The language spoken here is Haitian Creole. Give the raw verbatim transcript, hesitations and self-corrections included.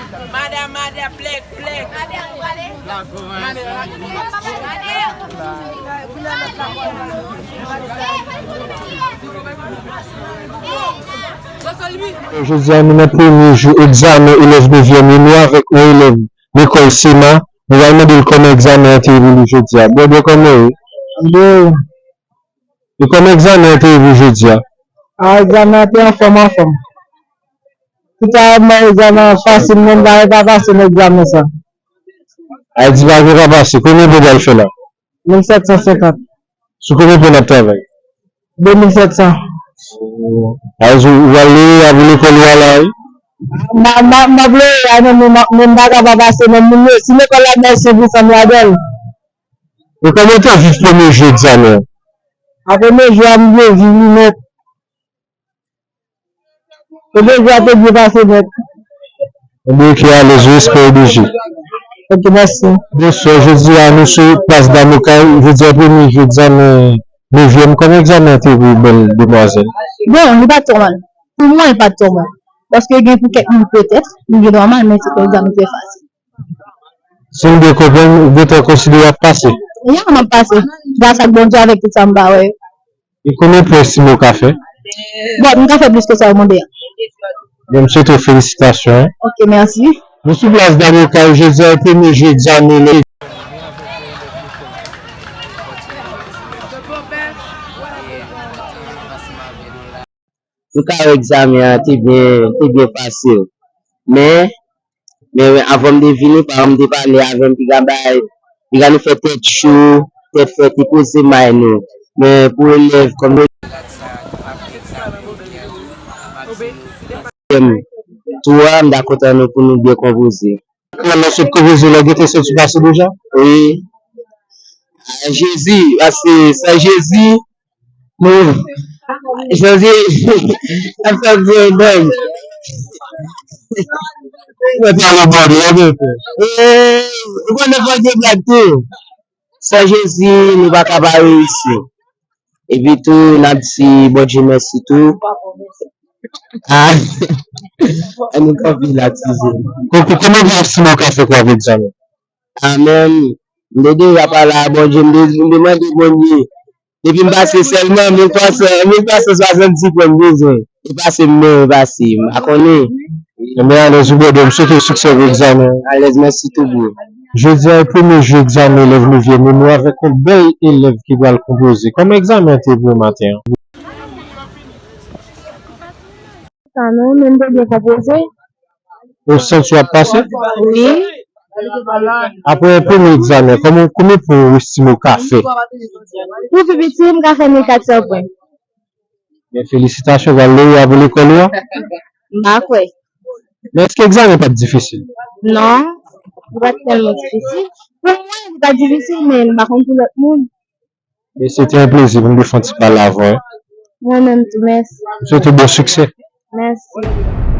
Madan, madan, plèk, plèk. Jodi a, nou nan premye jou egzamen elèv nevyèm yo, nou avèk yon elèv lekòl Sema. Nou pral mande l kòman egzamen an te ye pou li jodi a. Bòdè, kòman w ye? Byen. E kòman egzamen an te ye pou jodi a? A, egzamen an te anfòm, anfòm. Tout a mwen egzamen an fasil, menm bagay pa fasil nan egzamen sa. Ayiti pa gen pa pase. Konbyen pwen w pral fè la? Mil sèt san senkant. Sou konbyen pwen n ap travay? De mil sèt san. Ayiti, ou pral lere a pou lekòl ou a la, wi? M a, m a, m ap lere a, non, men m a, men m pa ka pa pase, non, moun yo, si lekòl la bay sen pou san m ladan l. E kòman w te viv premye jou egzamen an? A, premye jou a, m byen viv li nèt. Ebyen, jou a te byen pase nèt. Ebyen, ok, alèz, respè, O D G. Ok, mèsi. Bonswa, jodi a, nou sou plas Damokay, jodi a, premye jou egzamen nevyèm. Kòman egzamen an te ye pou bèl demwazèl? Bon, li pa t twò mal. Pou mwen, li pa t twò mal. Paske gen pou kèk moun, petèt, li gen twò mal, men se te egzamen trè fasil. Si m byen konprann, ou gentan konsidere w ap pase? Ya, m ap pase. Gras ak Bondye, avèk tout sa m pa wè yo. E konbyen pwen w estime w ka fè? Bon, m ka fè plis ke sa yo mande a. Bon, m swete w felisitasyon, wi. Ok, mèsi. Nou sou plas Damokay, jodi a, premye jou egzamen. Nou ka wè egzamen an te byen, te byen pase. Men, men avan m te vini, paran m te pale avè m, piga bay, piga nou fè tèt cho, tèt frèt, e poze may nou. Men pou elèv kòm tou a, m ta kontan nou pou nou byen konpoze. Kòman sot konpoze la, gentan soti pase deja? Wi. A, Jezi, paske san Jezi, nou, Jezi, ap fè byen bèl. Mwen pale bòdè, mwen pè. E, ou konnen fò gen blag tou. San Jezi, nou pa ka pa reyisi. Epi tou, n ap di Bondye mèsi tou. Ah, ann nou kanpe la, ti zen. Kòman w estime w ka fè pou w avèk egzamen? Amèn. M te deja pale a Bondye, m te, m te mande Bondye. Depi m pase sèlman mil twa san, mil twa san swasanndiz pwen m bezwen. E pase m, men pase m. A konnen. Enben, alèz, ou bòdè, m swete w siksè pou egzamen. Alèz, mèsi tou, bro. Jodi a, e premye jou egzamen elèv nevyèm yo, nou avèk yon bèl elèv ki pral konpoze. Kòman egzamen an te ye pou w maten an? Sa non, men m te byen konpoze. Ou santi w ap pase? Wi. Apre premye egzamen, kòman, konbyen pwen ou estime w ka fè? Pou pi piti, m ka fè mil kat san pwen. Men felisitasyon, w al lere a pou lekòl ou a? M pa kwè. Men èske egzamen pa t difisil? Non, li pa t tèlman difisil. Pou mwen, li pa t difisil, men m pa konn pou lòt moun. Men se te yon plezi pou m te fè yon ti pale avè w. Mwen menm tou, mèsi. M swete w bon siksè. Mèsi.